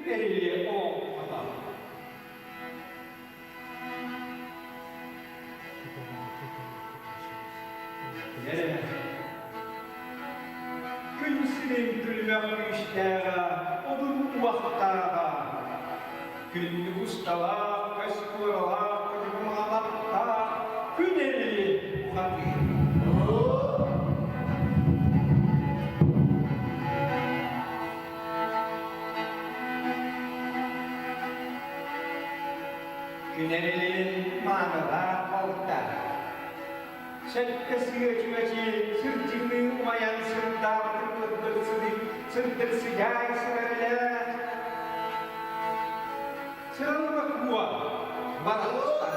Эрили олоҥхото. Күн сирин күлүмэх күүстээҕэ, одун уохтааҕа. Күннүк усталаах, көс куоралаах, көтүмаҕалаттаах күн эрили бухатыыр. Күн эрилин маанылаах балта. Сэттэ сыа чүмэчи сырдьыгыныы умайан сырдаабытын курдук сырдык сыдьаай сыраллаах сыралыма куо барахсан.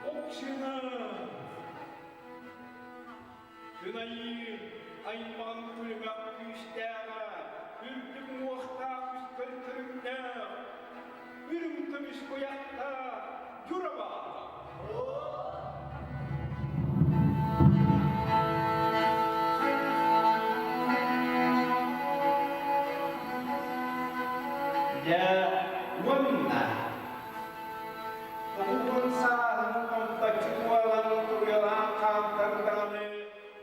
Оксина! Күн айыы аймаҕын күлүмэх күүстээҕэ, үрдүк уҥуохтаах үскэл көрүҥнээх, үрүҥ көмүс куйахтаах Дьура баара. Дьэ, уонна Оҕуһун сааһын томточчу туолан туруйалаан хаамтардаҕына,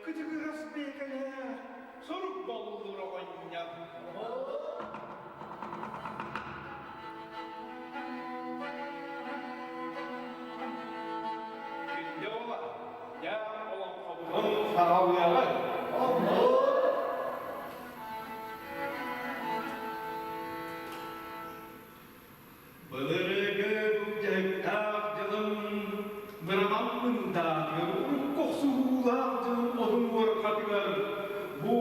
кытыгырас биэкэлээх сорук боллур оҕонньор. Күндү оҕолор, дьэ олоҥхобутун саҕалыаҕыҥ. Былыргы былдьаһыктаах дьылым быраман мындаатыгар урукку охсуһуулаах дьылым отун уорҕатыгар бу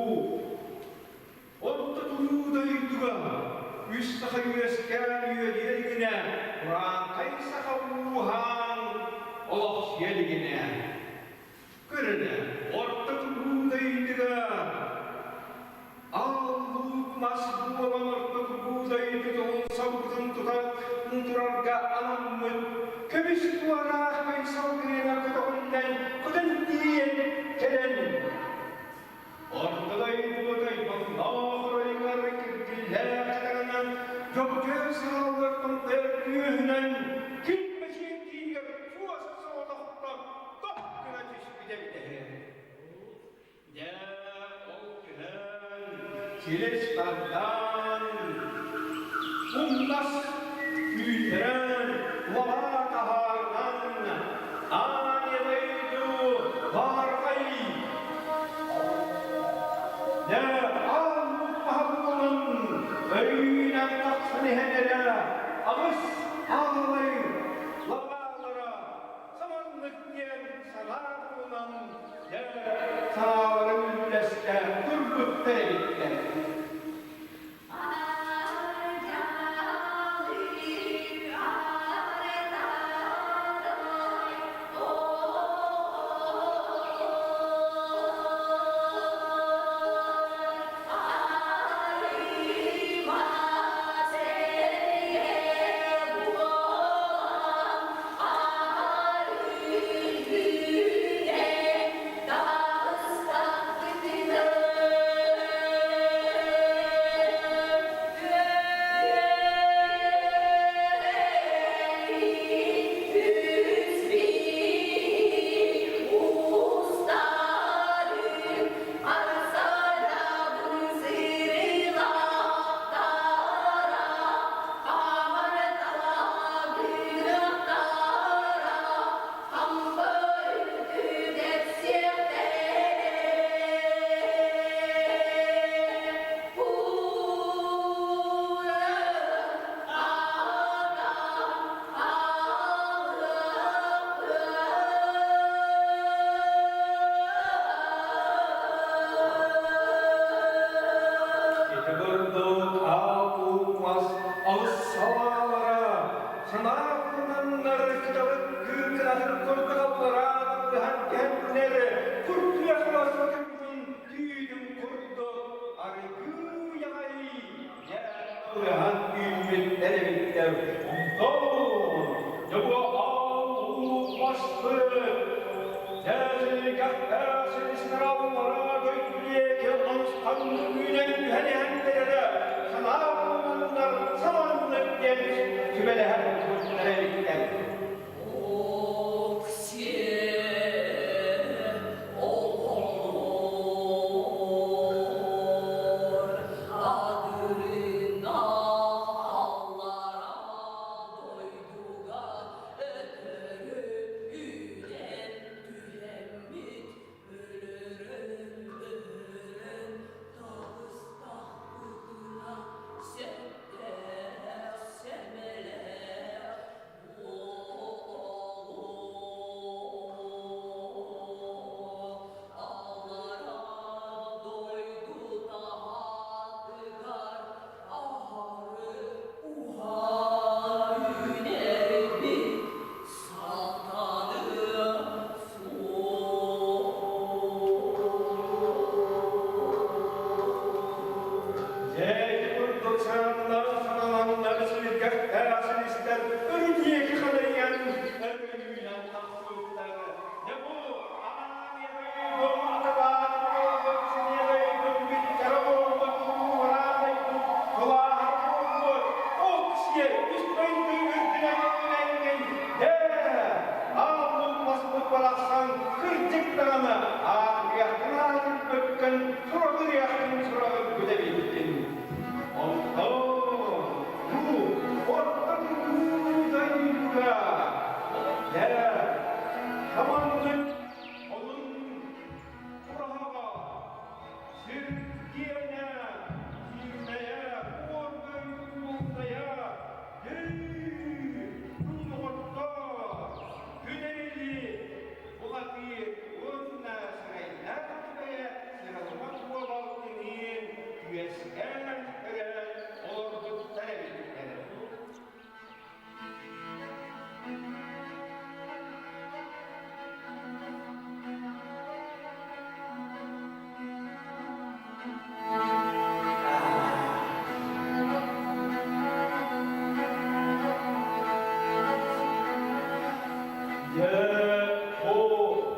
орто туруу дойдуга үс саха үөскээн үөдүйэ илигинэ урааҥхай саха ууһаан олохсуйа илигинэ Көрүнэ, орто туруу дойдуга Аал-луук мас буолан орто туруу дойду дьолун сабытын тутан турарга анаммыт көмүс туораах көй салгыына көтөҕүллэн көтөн тиийэн кэлэн Орто дойду тойбохтоох оройугар киргиллээх катаҕынан дьоҥкөөр сааллартан күүһүнэн күн мэчиэн киинигэр туос соҕотохто топ гына түспүтэ эбитэ үһү. Дьэ, ол түһэн, силис тардан, умнас күүтэрэн, лабаа таһаарынан, аан дойду баарҕай Дьэ, аал маһа буолан, өйүүнэн тахсан иһэн эрэ, аҕыс аалай лабаалара саманнык диэн санаа туһунан дьэ санааларын үллэстэ турбуттар эбиттэр. Ити курдук аал мас алыс салаалара санаа курунаннар кыталык кыыкынатын курдук аллараа тыллаһан түһэннэр куртуйах баспытын түүнүн курдук аргыый аҕай дьэ ылыһан үүммүттэр эбиттэр. Онтон дьэ бу аал луук маспыт. Дьэ, силистэр аллараа дойду диэки онусханнык үүнэн түһэн иһэн бэрэрэ санаа булунаннар саманнык диэн сүбэлэһэр туһуттар эбиттэр. Дьэ, ити курдук сананнар санананнар силиргэхтээх силистэр өрү диэки халыйан өргөнүүнэн тахсыбыттар. Дьэ бу аан дойдум атылаат буолбут синиэ дойдум бүттэрэ буолбут кууһараан дойдум кылааһар буолбут ок-сиэ үс дойду үрдүнэн үүнэҥҥин дьэ аан маспыт барахсан кырдьык даҕаны аатырыаххын аатырбыккын сураҕырыаххын сураҕырбыт эбиккин. Онтон бу орто туруу дойдуга дьэ саманнык онун ураһаҕа сир киэнэ сиирмэйэ уоргай уолтайа Күн эрили Улатыы уонна сырайдаах бэйэ сыралыма буолал тиниин үөскээн-төрөөн олорбуттар эбиттэр. Дьэ, бу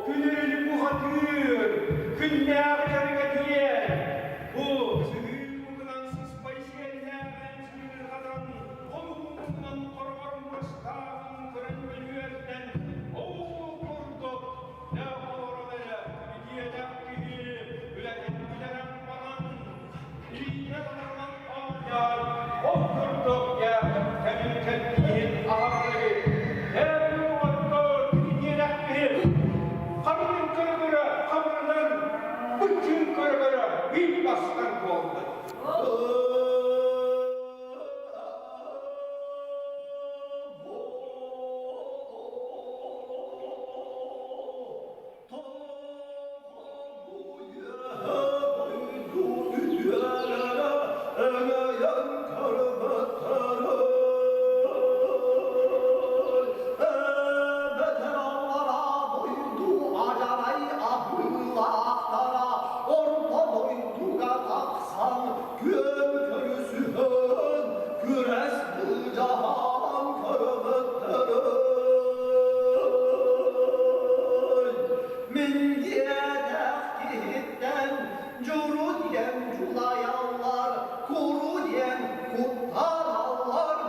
күнүрүлү бухатыыр, күннээҕи дьарыга диэн, бу сыһыы муҥунан сыспай сиэллээҕин сыһыырҕатан, хонуу муҥунан хороҕор муостааҕын көрөн бөлүөрдэн, ол курдук дьэ олорон эрэ итиэтэх киһи үлэтин бүтэрэн баран, илиитэ барынан оонньоон, ол курдук дьэ кэмин кэрдииһин аһарар эбит. Дьэ оҕонньор итиэнэх киһи харынын көрө-көрө хабырынан, быччыын көрө-көрө биир бастар буолбут. Күрэс быдьаһан көрөмөттөрөй Мин диэтэх киһиттэн дьуру диэн дьулайаллар, куру диэн куттаналлар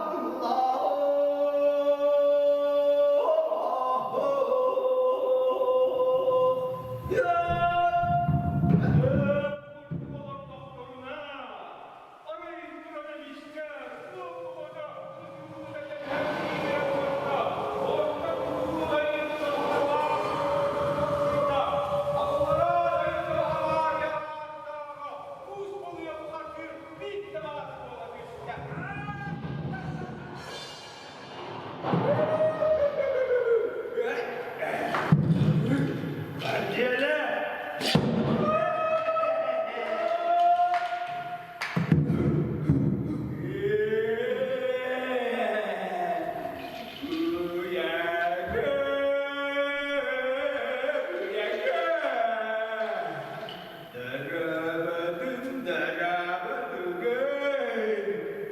Диэлэ!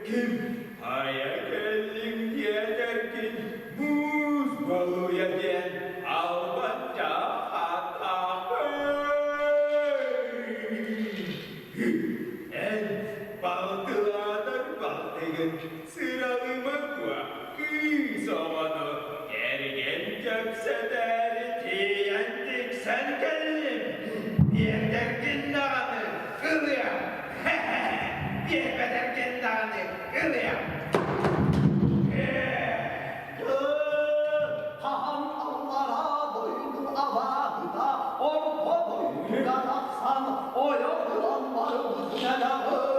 Ким хайа кэллиҥ диэтэргин муус балуйа диэн албан-чаап. Билигин сыралыма куо кыыс оҕону кэргэн кэпсэтээри тиийэн тиксэн кэллим. Биэрдэргин даҕаны ылыам. Биэрбэтэргин даҕаны ылыам. Хаһан аллараа дойду абааһыта орто дойдуга тахсан ойох ылан барбыт кэлэҕин.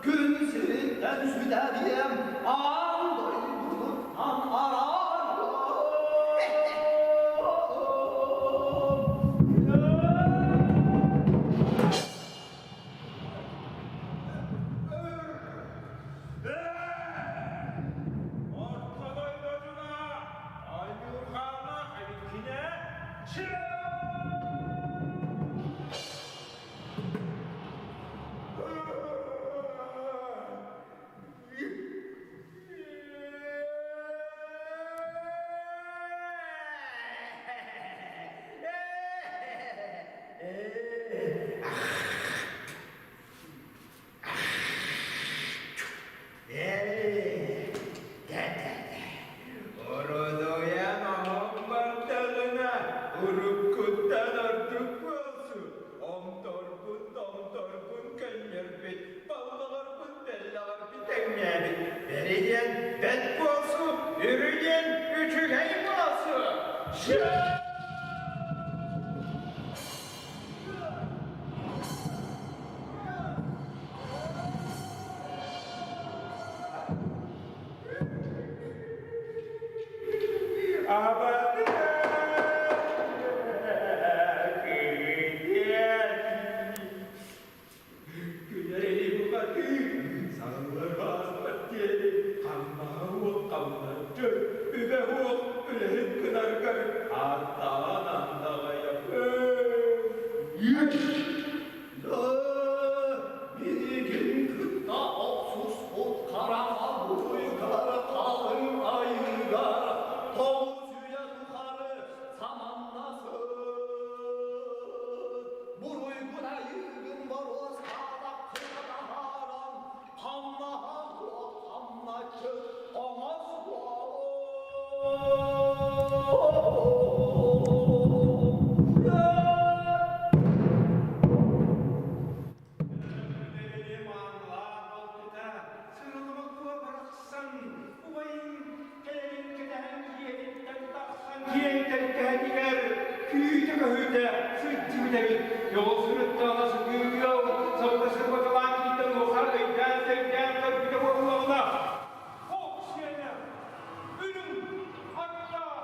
Күн сириттэн сүтэриэм, аан дойдутуттан араарыам. Орто дойдутуна Ойуурхаана эбиккинэ Ородуйан оһон бардаҕына, уруккуттан ордук буолсу, омторбун томторбун көннөрбүт, баллаҕарбын тэллэҕэрбин тэҥнээбит, бэри диэн бэт буолсу, үрү диэн үчүгэй буолсу. Миигин кытта охсуспут хараҥа буруйгар халыҥ айыыгар 9 үйэ тухары саманнасыт. Буруйгун айыыгын боруостаабаккына таһааран, хамнаһа суох хамначчыт оҥостуоҕум. Киэҥ тэлгэһэтигэр күүтэ-көһүтэ сылдьыбыт эбит. Дьоҕус сырыттаҕына сытыы ыал сабыта сырбаталаан кииртэн улахан өйдөөн-төйдөөн көрбүтэ буоллаҕына, Ок сиэнэ, үрүҥ аттаах,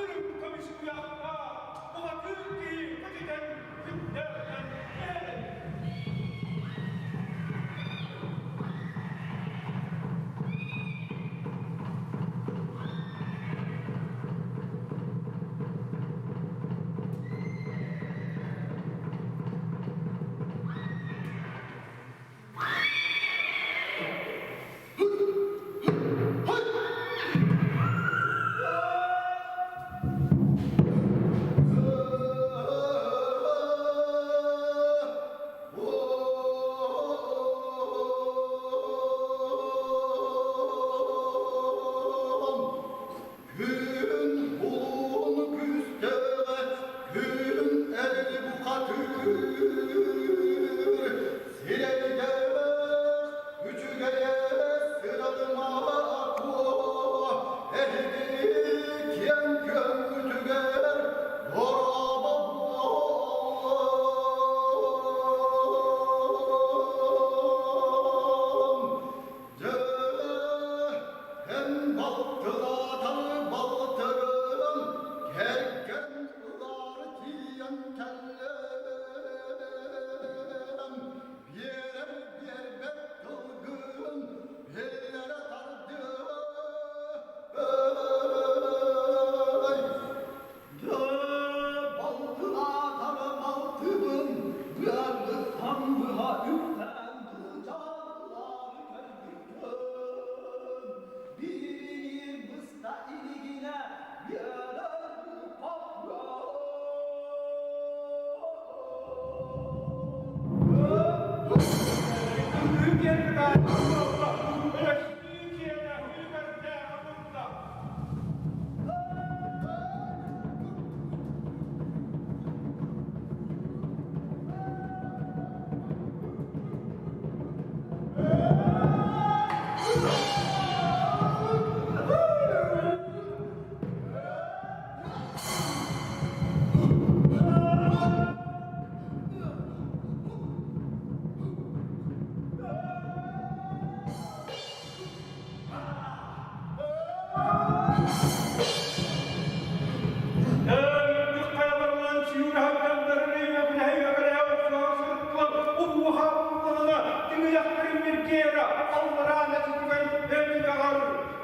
үрүҥ көмүс куйахтаах, бухатыыр киһи көтүтэн күннээхтэн иһэр эбит. буолла, Өлөксүү киэнэ үлүгэрдээҕэ буолла. Өлбүт хайаларынан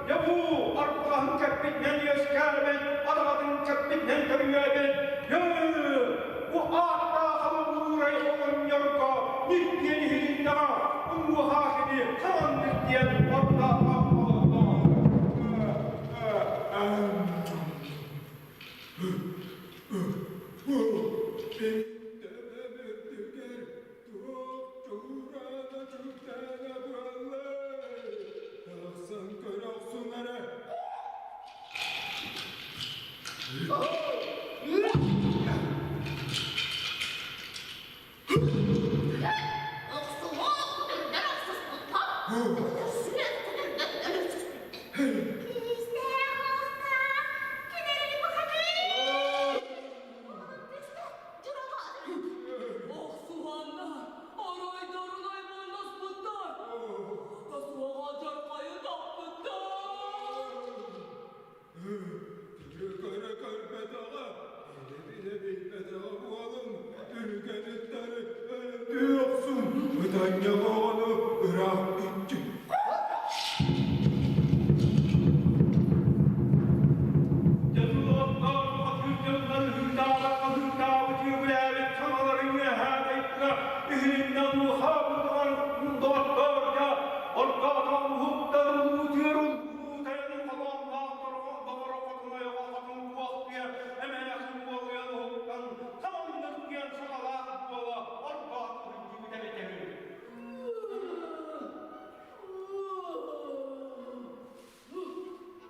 Дьэ бу арбаҕаһын кэппитинэн үөскээбит, адаҕатын кэппитинэн төрүөөбүт, бу ааттаах аллуурай оҕонньорго ньиргиэн иһилиннэҕэ, уҥуоха кини хааннык диэн ордоохо олордо. Туох чуораана чугдаана буоллай? Тахсан көрө охсуҥ эрэ. Охсуһуох күтүрдэр охсуспуттар, өлөрсүөх күтүрдэр өлөрсүспүттэр. Күүстээх уостаах кинилэри бухатыыр. Охсуһаннар, оройдорун оймонноспуттар, суоҕа дьарҕайы таппыттар. Көрө көрбөтөҕө, билэ билбэтэҕэ буолуҥ, түргэниттэри өлөрдүү охсун, ытанньах оҕону ыраах иччи.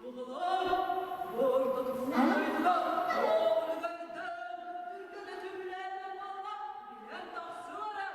Оҕолор, ордотугар оҕолугардан түргэнэ түмүлээн буолла, билэн тахсыара.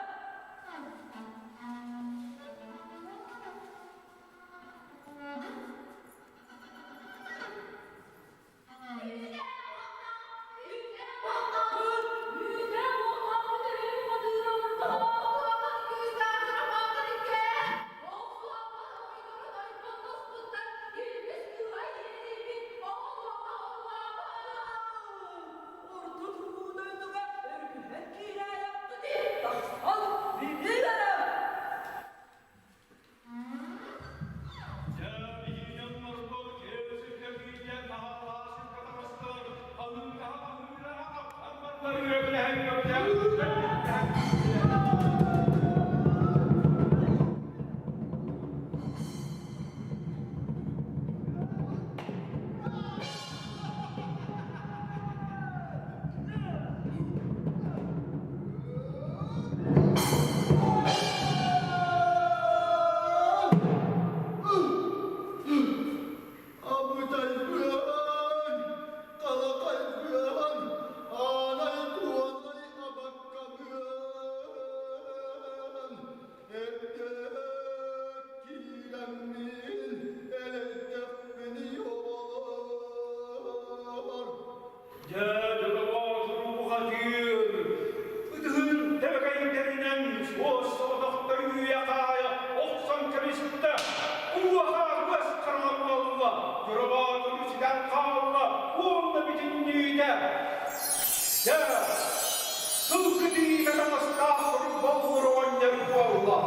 Абытайбыан, талахайбыан, аанай туонай абаккабыан, эрдэк киирэммин элэйдэхпиний оҕолор. Дьэ, дьолоҕоотуру бухатыыр, ытыһын тэбэкэйдэринэн суос соҕотохто үүйэ-хаайа охсон кэбистэ, уоха уос хараҥа буолла, дьолоҕоотуру ситэн хаалла уонна бүтүннүүтэ. Дьэ, сылгы тириитэ таҥастаах боллур оҕонньор буолла.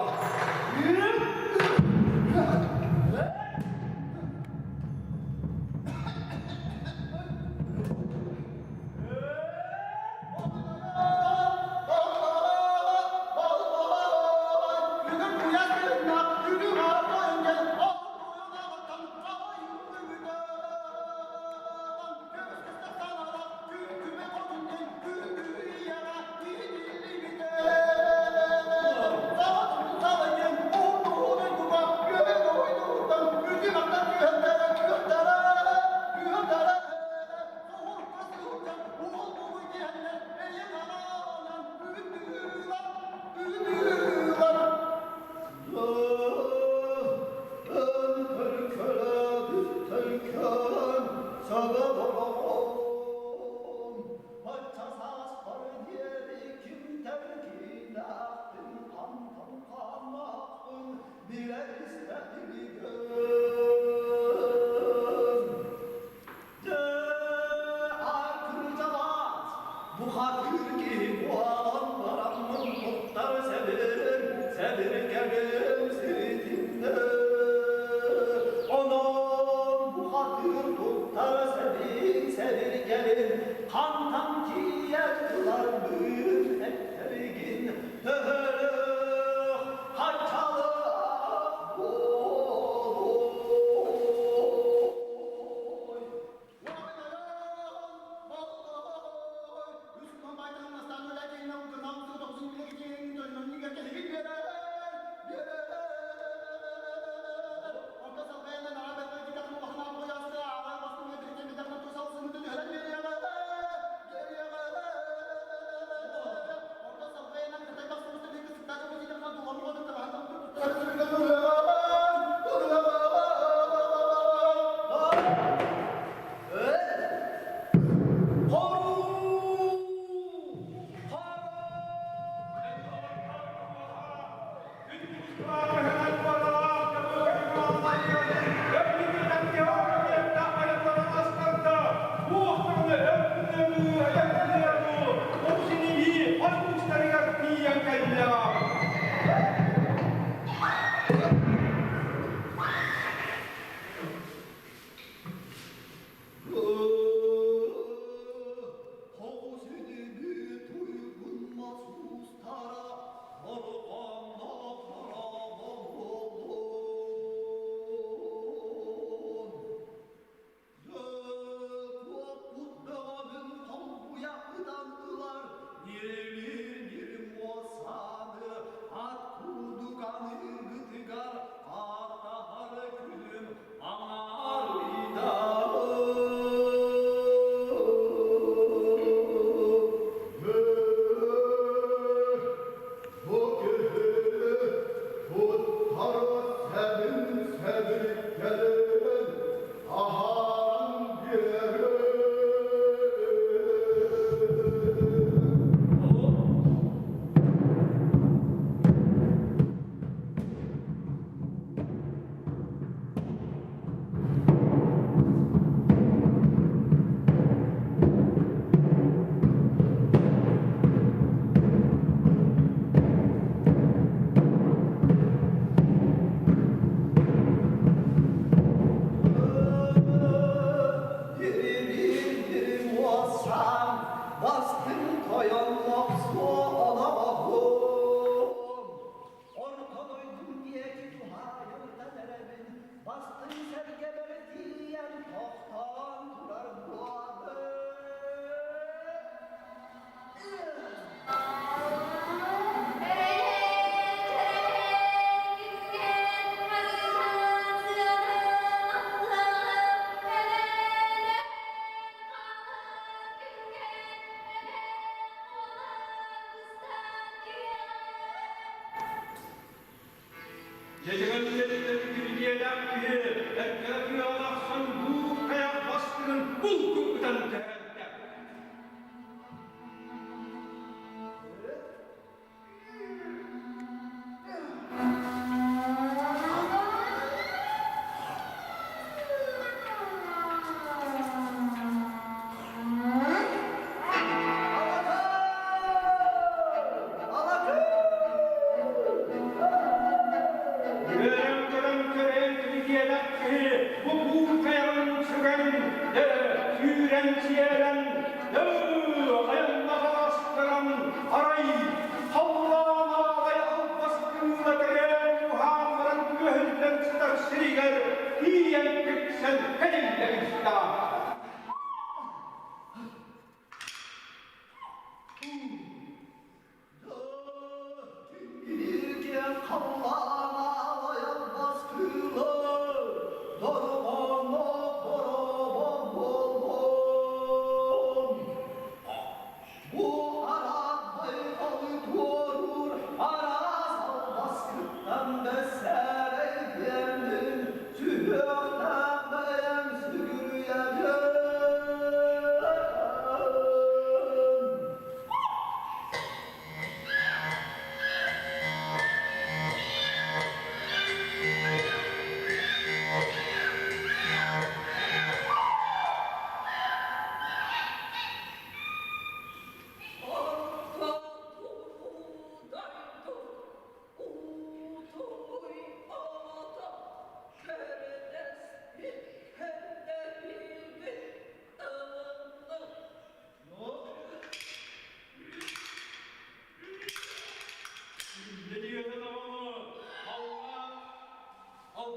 Beyem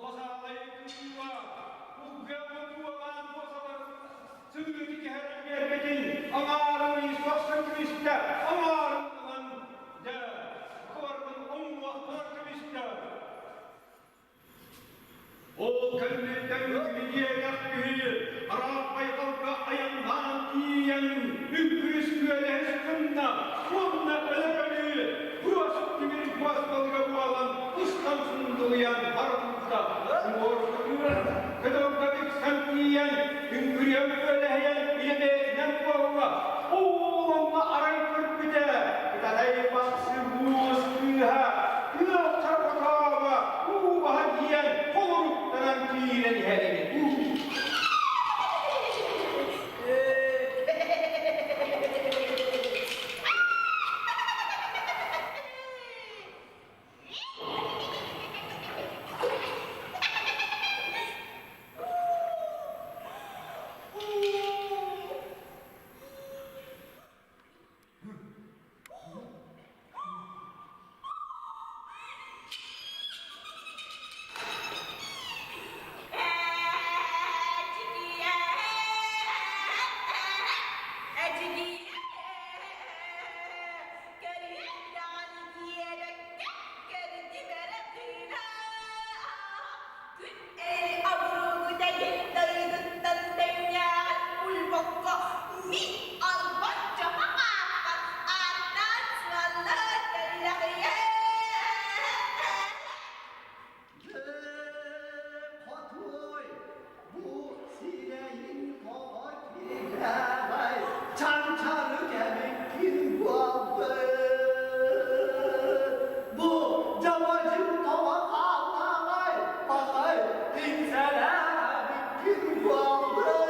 Басаалай кыыла, улгыаҥҥа куолаан буосалар сыһыыты түһэрэн биэрбитин аҥаарын ыйыстахсан кэбистэ, аҥаарын ылан, дьэ, кыбарбын уҥуохтанар кэбистэ. Ол кэнниттэн үтүмүйиэтэх киһи араак байҕалга айаннаан тиийэн үҥкүрүс күөлэһис гынна уонна өлөр өлүү туос тимир туос балыга буолан устан сундулуйан барбыта. Уҥуоргутугар кытылга тиксэн тиийэн үҥкүрүөн күөлэһийэн илэ-бэйэтинэн буолла. Ол онно арай көрбүтэ Кытатай бахсы муус кыыһа тыал чорботооҕо уу баһа тиийэн холоруктанан киирэн иһэр эбит. Мин албан дьоһо ааппар ааттаан суоллаан кэллэҕиэ. Хотуой, бу сирэйин тоҕо киэҥэй, чанчары кэмиккин буолбут. Бу дьабадьым тоҕо хааллаҕай, пахай, иҥсэлээбиккин буолбут.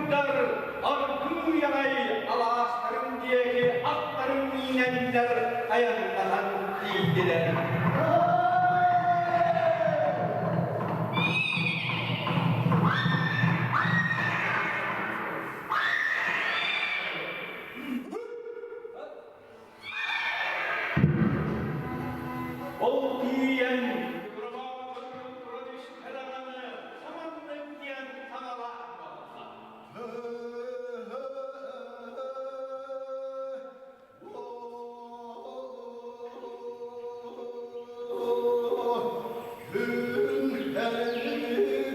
кыылдар аргыый аҕай алаастарын диэки аттарын миинэннэр айаннаһан тиийдилэр. Ол тиийэн тура түстэ даҕаны саманнык диэн саҥалаах буолла.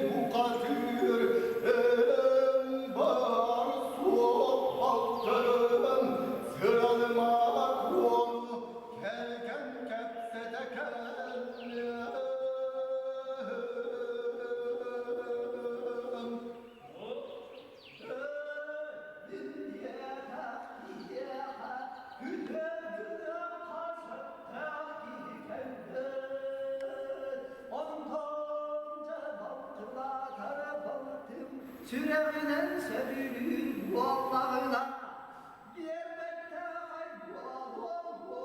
Букатыр бар суох балтым Сыралыма куону кэргэн кэпсэтэ кэллим. Сүрэҕинэн сөбүлүүр буоллаҕына биэрбэккэ буолуо.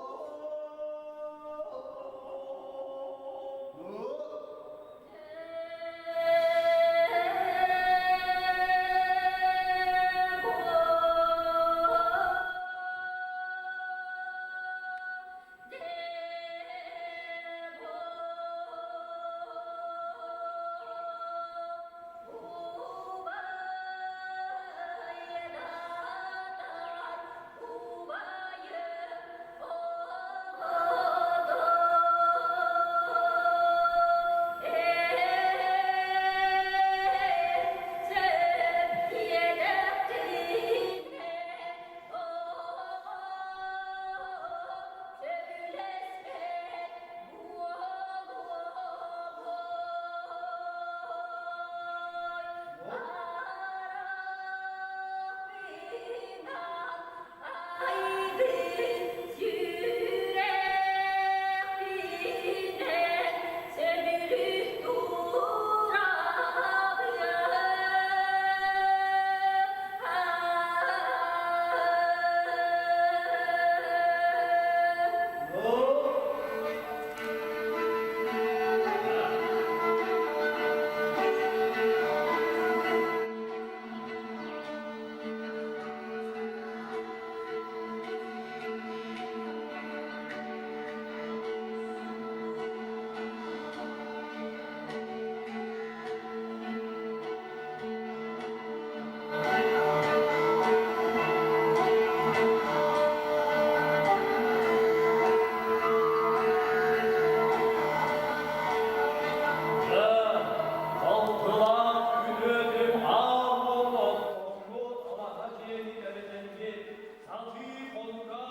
Алтылаах күнүөтүм аал оттоммут алаһа дьиэни бэлэмнэммит сатыы хонуга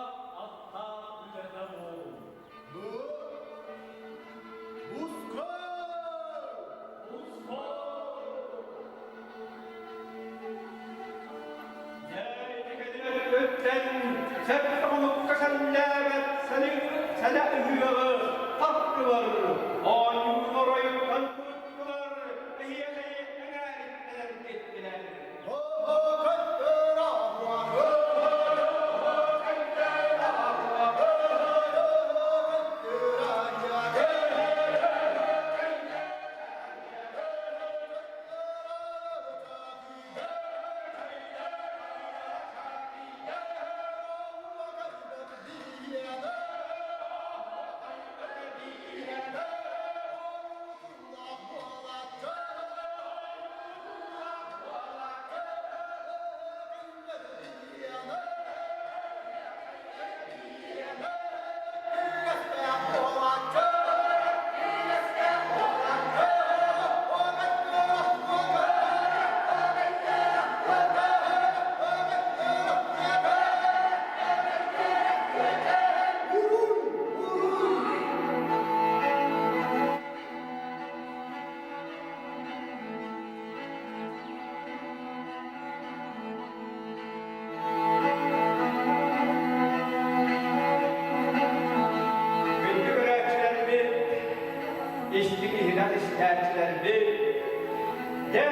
аттаах үлэтэ буолуҥ. Өттөн сэп хонукка сэллээбэт сэлэ ыһыаҕы тартылар, оонньуур оройуттан туттулар, эһиэхэйи эҥээриттэнэн киттилэр. Күндү көрөөччүлэрбит, истиҥ иһирэх истээччилэрбит, дьэ,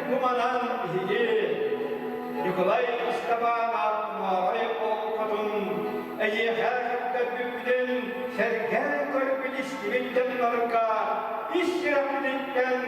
бу манан биһиги Ньукулай Ыстапаанап Нооҕой олоҥхотун эйиэхэ көрдөрбүппүтүн сэргээн көрбүт истибит дьоннорго ис сүрэхпититтэн.